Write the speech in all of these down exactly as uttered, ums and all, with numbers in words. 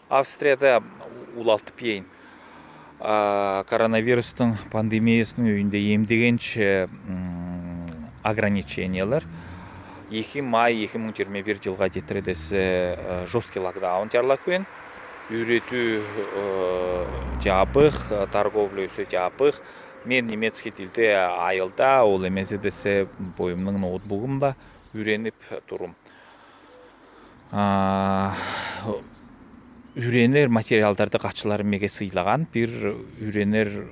Австрияда улалтып ейин. А, коронавирустың пандемиясының үйинде эмдегенше, м, ограничениялар. Eki май eki муң жыйырма бир жылга читире десе, э, жёсткий локдаун жарла күүн. Үүретүү, э, жабых, э, торговля всё жабых. Мен немецкий тилде айылда, ол эмесе десе, бойымның ноутбугымда үүренип турам. А, үйренер материалдарды катчылары меге сыйлаган, бир үйренер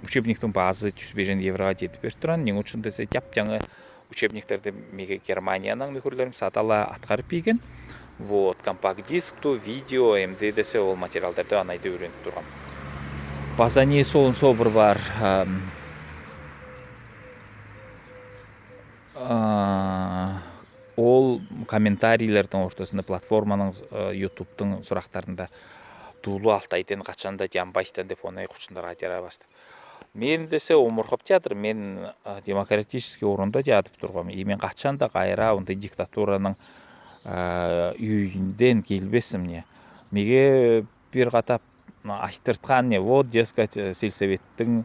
учебниктің баазы жүз бежен еврога жетип бер турган, нең учун десе, жап-жаңы учебниктерди меге Германияның нөкерлерим сатып ала аткарып ийген. Вот, компакт диск ту, видео, эмде десе ол материалдарды анайда үйренип турган. База не солун собыр бар, ам, А, ол комментарийлердиң ортасында платформаның, э, ютубтың сурактарында туулу Алтайдан качан да жанбайсыздар деп, оны кучундарга жарабасты. Мен десе омургап жатыр, мен, э, демократический орында жатып тургам. И мен качан да кайра ондай диктатураның, э, үйинден келбесим не. Меге бир катап айтыртхан не, вот, дескать, э, сельсоветтиң,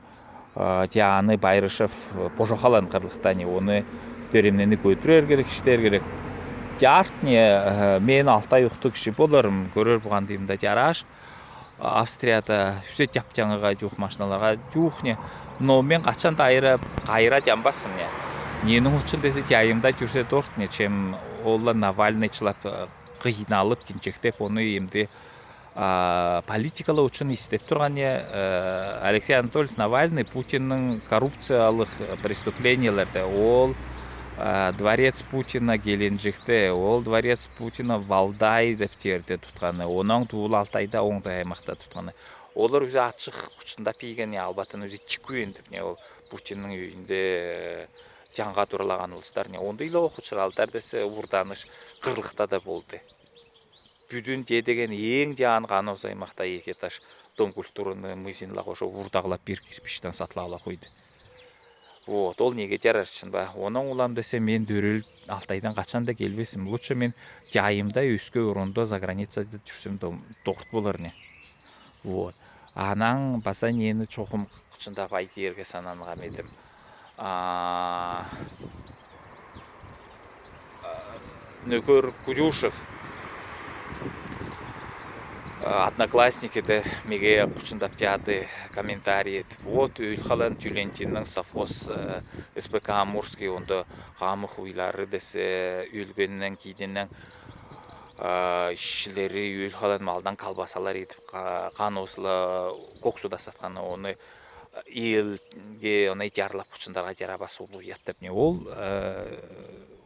э, тяаны Байрышев, э, пожохалан кырлыкта не, оны, дөремнени көтүрер керек, иштер керек. Жарт не, э, мен алты ай ухты киши боларым, көрер болгандыйымда жараш. Австрияда всё жап-жаңыга жуух, машиналарга жуух не. Но мен качан да кайра, кайра жанбасым не. Ненің учун десе, жайымда жүрсе торт не, чем олла Навальный чылап, э, кыйналып, кинчектеп, оны эмде а, политикала учун истеп турган не, э, Алексей Анатольевич Навальный Путиннің коррупциялых, э, преступленияларды, ол, э, дворец Путина Геленджикте, ол дворец Путина Валдай деп жерде тутканы, онаң туулу Алтайда, оңдай аймакта тутканы. Олар үзе ачык кучундап ийген не, албатын үзе чикуен деп не, ол Путиннің үйинде, э, жанга турлаган улустар не. Ондайлы кучуралдар десе, уурданыш кырлыкта да болды. Пӱдүн жетеген эң жаан Кан-Оос аймакта эки этаж Дом культураны мызинла кошо уурдаглап, бир кирпичтен сатлаала койды. Вот, ол неге жарар чын ба? Онаң улам десе, мен дөрел Алтайдан качан да келбесим. Лучше мен жайымда, өскен орында, за границада жүрсем, дом, торт болар не. Вот. Анаң база нені чогым кучундап айтырга сананған эдим. А, нөкер Кудюшев, а, Одноклассникиде меге кучундап жаады комментарий этип. Вот, өл-халан Тюлентиннің совхоз, э, С П К Амурский, онда хамых уйлары десе, өлгеннең кийиннең, а, ишчилери өл-халан малдан колбасалар этип, ка-, Кан-Оосла коксуда сатханы, оны, э, элге, оны жарлап, кучундарга жарабас улуу уят деп не. Ол, э,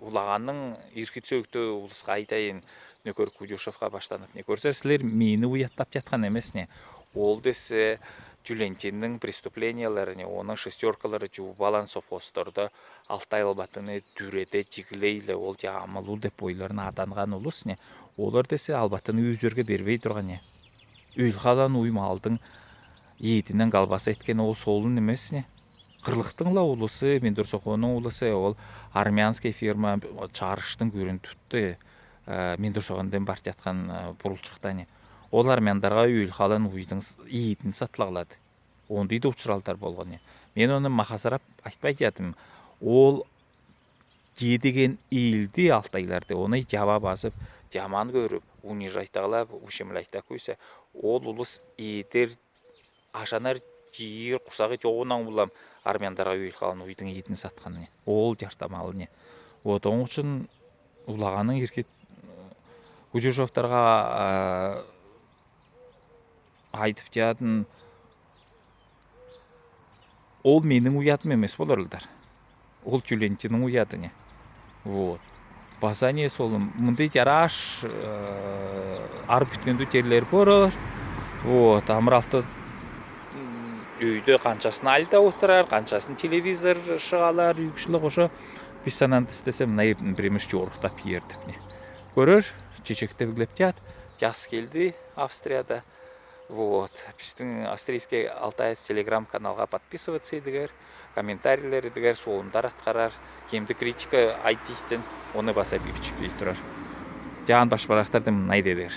улаганның ирхит сөөкті улуска айтайын, нөкер Кудюшевка баштанып не. Көрсе, силер мени уяттап жатхан эмес не. Ол десе, э, Тюлентиннің преступлениялары не, оның шестеркалары жуубалан совхозтарда Алтай албатыны дүреде жигилейле, ол жамылу деп ойларына аданған улус не. Олар десе албатыны үзерге бербей турган не. Өл-халан уй малдың иетиннен колбаса эткен, ол солун эмес не. Кырлыктың ла улусы, Миндур Соконның улусы, ол армянский фирма, чарыштың күрін тутты, э, Миндур Соконден бар жатхан, э, бурулчыкта не. Ол армяндарга өл-халан уйдың с-, иетин сатлаглады. Ондый да учуралдар болган не. Мен оны махасырап айтпай жатырмын. Ол жетеген илди, алтайларды, оны жаба басып, жаман көріп, унижайтаглап, ущемляйтаг күйсе, ол улус иетер, ашанар жиир курсагы чогунаң улам армяндарга өл-халан уйдың иетин сатхан не. Ол жартамалы не. Вот, оң учун улаганның ирхит, э, Кудюшевтарга, а, айтып жатырмын, ол менің уядым эмес боларлар. Ол Тюлентиннің уяды не. Вот. База не солым, мындай жараш, э, ар бүткенде терлер болар. Вот, амыралты, м, өйде канчасын алда отырар, канчасын телевизор шыгалар, үйгүшлі кошо. Биз сананды істесе, мына премьер жорыхтап ердік не. Көрер, чечектеп иглеп жат, час келді Австрияда. Вот. Пистің Австрийский Алтаец телеграм-каналға подписываться идігер, комментарийлер идігер, солымдар атқарар, кемді критика айтыстын, оны баса бипчіп турар. Жаан башпарақтарды мынай дедер.